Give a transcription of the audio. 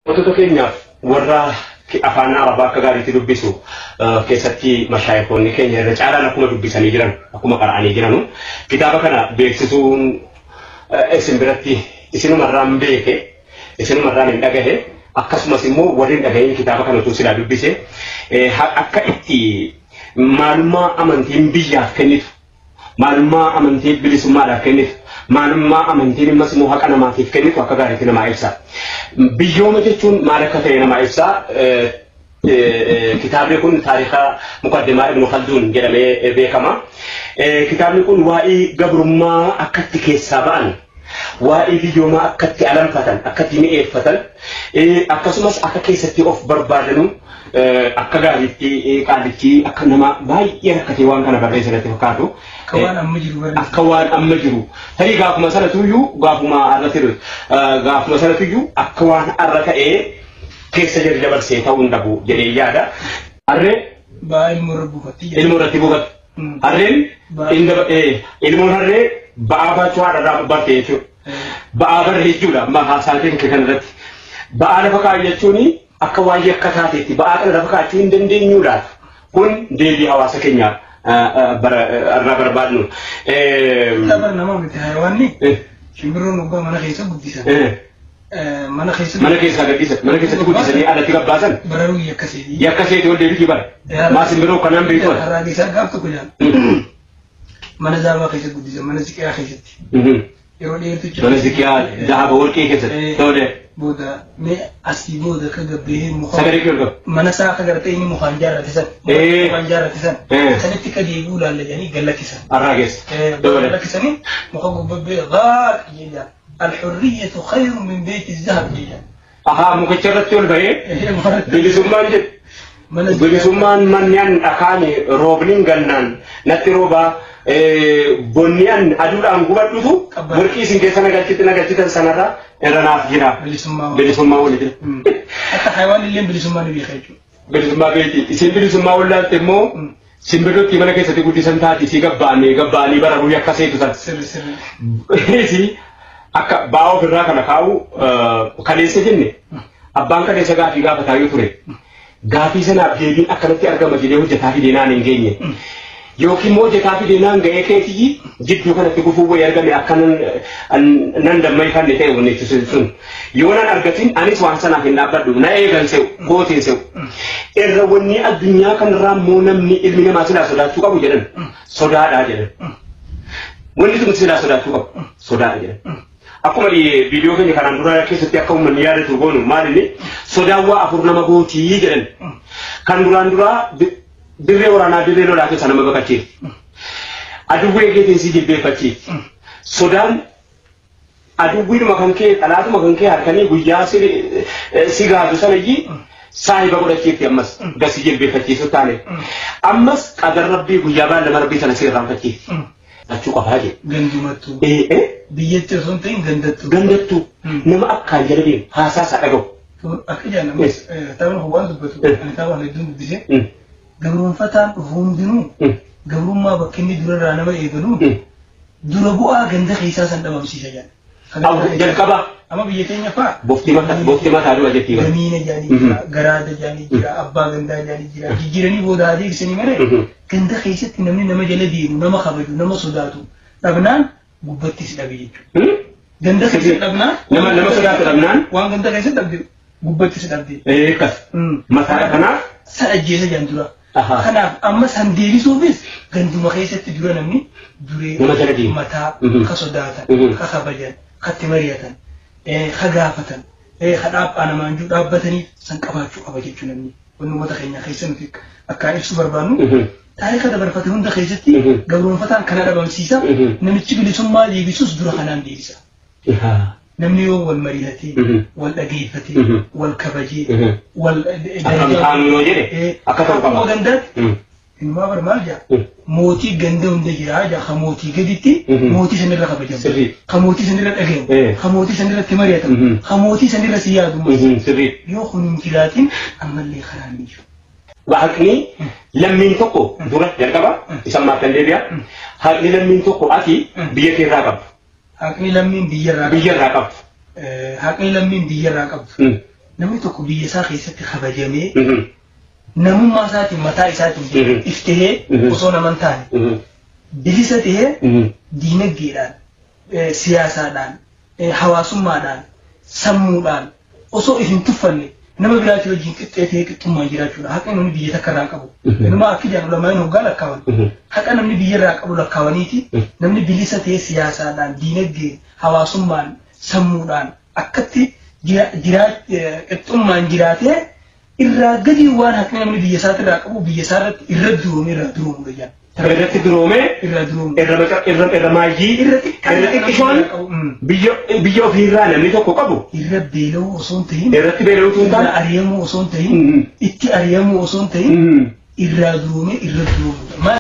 Wantoota keenyaaf warra afaan Arabaa akka gaariitti dubbisu keessatti mashaayikoonni keenya irra caalaan akkuma dubbisanii jiran, akkuma qara'anii jiranu, kitaaba kana beeksisuun isin biratti isinumarraan beeke, isinumarraan hin dhagahe. Akkasumas immoo warri hin dhagahin kitaaba kana utuu silaa dubbise akka itti maalummaa amantiin biyyaaf kennitu, maalummaa amantiin bilisummaadhaaf kennitu, maalummaa amantiin immas immoo haqa namaatiif kennitu akka gaariitti namaa ibsa. Biyyooma jechuun maal akka ta'e namaa ibsa. Kitaabni kun taarika Muqaddimaa Ibnu Khalduun jedhamee beekama. Kitaabni kun waa'ee gabrummaa akkatti keessaa ba'an, waa'ee biyyoomaa akkatti alanfatan, akkatti mi'eeffatan, akkasumas akka keessatti of barbaadanu akka gaariitti qaallichi akka nama baay'ee rakkatee waan kana barreesse natti fakkaatu. Akka waan amma jiru barreesse. Akka waan amma jiru. Tarii gaafuma sanatuyyuu, gaafuma har'a ture, gaafuma sanatuyyuu akka waan har'a ta'ee keessa jira dabarsee ta'uu hin dhabu jedhee yaada. Harree ba'aa ilmoo irra buufatti. Ilmoo irratti buufatti. Harreen ilmoon harree ba'aa baachuu haadha irraa barte jechuudha. Ba'aa barre jechuudha amma haasaa keenya kanarratti. Ba'aa lafa kaa'u jechuun akka waan yakka taateetti ba'aa kana lafa kaa'achuu hin dandeenyuu laata? Kun deebii hawaasa keenya irraa barbaadnu. Tapha nama miti hayawaanni shimbirroon dhugaa mana keessa guddisan. Mana keessa Mana keessaa gadhiisan, mana keessatti guddisanii alatti gabbaasan. Bararuu yakka seetii. Yakka seetii ol deebitii bara. Maa simbirroo kanaan beektu. Harraa keessaa gaaf tokko jaan. Mana zaabaa keessa guddisan, mana ziqiyaa keessatti. Yeroo dheertuu Mana ziqiyaa dahaba warqii keessatti. Tole. Booda mee asii booda akka gabbee muka. Sagalee kee ol qabu. Mana isaa akka gartee inni mukaan jaarrate san. Mukaan jaarrate san. Sanitti akka deebi'uu laalla jedhanii gallakkisan. Harraa keessa. Tole. Lakkisanii muka gubbabbee gaar jedhan. Al-hurriyyatu khayru min beyti zahab jedhan. Ahaa, mukicha irratti ol bahee bilisummaan jedhu. Bilisummaan manneen dhakaan roobni gannaan natti roobaa, bonni an aduudhaan gubadhutu warqii isin keessa nagalchitan sanarra irra naaf jira. Bilisummaa wali jira. Akka hayawaan illee bilisummaa ni beeka jechuudha. Bilisummaa beeti. Isin bilisummaa wallaalte immoo simbirrootti mana keessatti guddisan taati isii gabbaanii bararuu yakka seetu san. Sirri sirri. Isii akka ba'aa ofirraa kana kaa'u kaleessa jenne abbaan kaleessa gaafii gaafataa yoo ture. Gaafii sanaaf deebiin akkanatti argama jedhee hojjetaa fidee naan hin geenye. Yookiin immoo hojjetaa fidee naan ga'ee keetii jidduu kanatti gufuu wayii argame akka nan dammayfanne ta'e wanni sun. Yoo nan argatin anis waan sanaaf hin dhaabbadhu, na eegan se'u, kootiin se'u. Irra wanni addunyaa kanarraa immoo namni ilmi namaa silaa sodaachuu qabu jedhan sodaadhaa jedhan. Wanni sun silaa sodaachuu qabu sodaadha jedhan. Akkuma viidiyoo keenya kanaan dura keessatti akka uummanni yaadatu goonu maal inni sodaan waa afur nama gootii jedhan. Kan duraan duraa dirree waraanaa, dirree lolaa keessa nama baqachiifti. Aduwwee keetiin si jilbeeffachiifti. Sodaan aduwwiidhuma kan kee, xalaatuma kan kee harkanii guyyaa si gaatu sanayyii saahiba godhachiifti, ammas gasi jilbeeffachiisu taane. Ammas qadar rabbii guyyaa baallama rabbii sana si irraanfachiifti. Achuu qofaa jedhe. Gandumattuu. Biyyatti osoo hin ta'in gandattuu. Gandattuu nama akkaan jala deemu haasaa isaa dhagahu. Akka jaan taphni waan dubbatu ani tapha hedduun dubbise. Gabroonfataan dhufu hundinuu gabrummaa bakka inni durarraa nama eegaluun dura bu'aa ganda keessaa san dhabamsiisa jedha. Jalqaba. Amma biyya keenya fa'aa. Bofti mataa du'a jettii. Gamiina jaanii jira, garaada jaanii jira, abbaa gandaa jaanii jira. Jijjiiranii booda adeemsanii malee ganda keessatti namni nama jala deemu, nama kabaju, nama sodaatu dhabnaan gubbattis dhabe jechuudha. Ganda keessa dhabnaan. Nama sodaatu dhabnaan. Waan ganda keessa dhabde gubbattis dhabde. Akkas. Mataa kanaaf. San ajjeesa jaan dura. Kanaaf amma san deebisuufis ganduma keessatti dura namni duree mataa ka sodaatan, ka kabajan, katti mari'atan, ka gaafatan, ka dhaabhaa namaan jiru dhaabbatanii san qabaachuu qaba jechuudha namni. Wanni uummata keenya keessa nuti akkaan ibsu barbaannu taarika dabarfate hunda keessatti gabroonfataan kana dhabamsiisa, namichi bilisummaa deebisus dura kanaan deebisa. Namni yoo wal mari'atee, wal dhageeffatee, wal kabajee, wal Akkam yoo jedhe akka ta'u qaba. Gandaatti Ilmaa bar maal jaa? Mootii ganda hunda jiraa jaa, ka mootii gaditti mootii sanirra kabajamu. Ka mootii sanirra dhagahamu. Ka mootii sanirratti mari'atamu. Ka mootii sanirra si yaadu. Yoo kun hin jiraatin ammallee karaan ni jiru. Haqni lammiin tokko dura jalqaba isa maaf deebi'a. Haqni lammiin tokko ati biyya keerraa qabdu. Haqni lammiin biyyarraa Biyyarraa qabdu. Haqni lammiin biyyarraa qabdu. Namni tokko biyya isaa keessatti kabajamee namummaa isaatiin mataa isaatiin iftihee osoo nama hin taane bilisa tahee diinagdeedhaan, siyaasaadhaan, hawaasummaadhaan, sammuudhaan osoo if hin tuffanne nama biraatii wajjin qixxee ta'ee qixxummaan jiraachuudha. Haqa namni biyya takka irraa qabu. Nama akka jedhan ulamaan hoggaa lakkaawan. Haqa namni biyya irraa qabu lakkaawaniiti namni bilisa ta'ee siyaasaadhaan, diinagdeen, hawaasummaan, sammuudhaan akkatti qixxummaan jiraatee irraa gadi waan haqni namni biyya isaati irraa qabu biyya isaa irratti irra duroomee irraa duroomudha jedhan. Irratti duroomee Irraa duroomee. Irra maayyii Irra irra xiqqishoon biyya ofiirraa namni tokko qabu Irra beela'uu osoo hin tahin. Irratti beela'uu osoo hin Irra taane ari'amuu osoo hin tahin. Itti ari'amuu osoo hin tahin. Irraa duroomee irra duroomudha.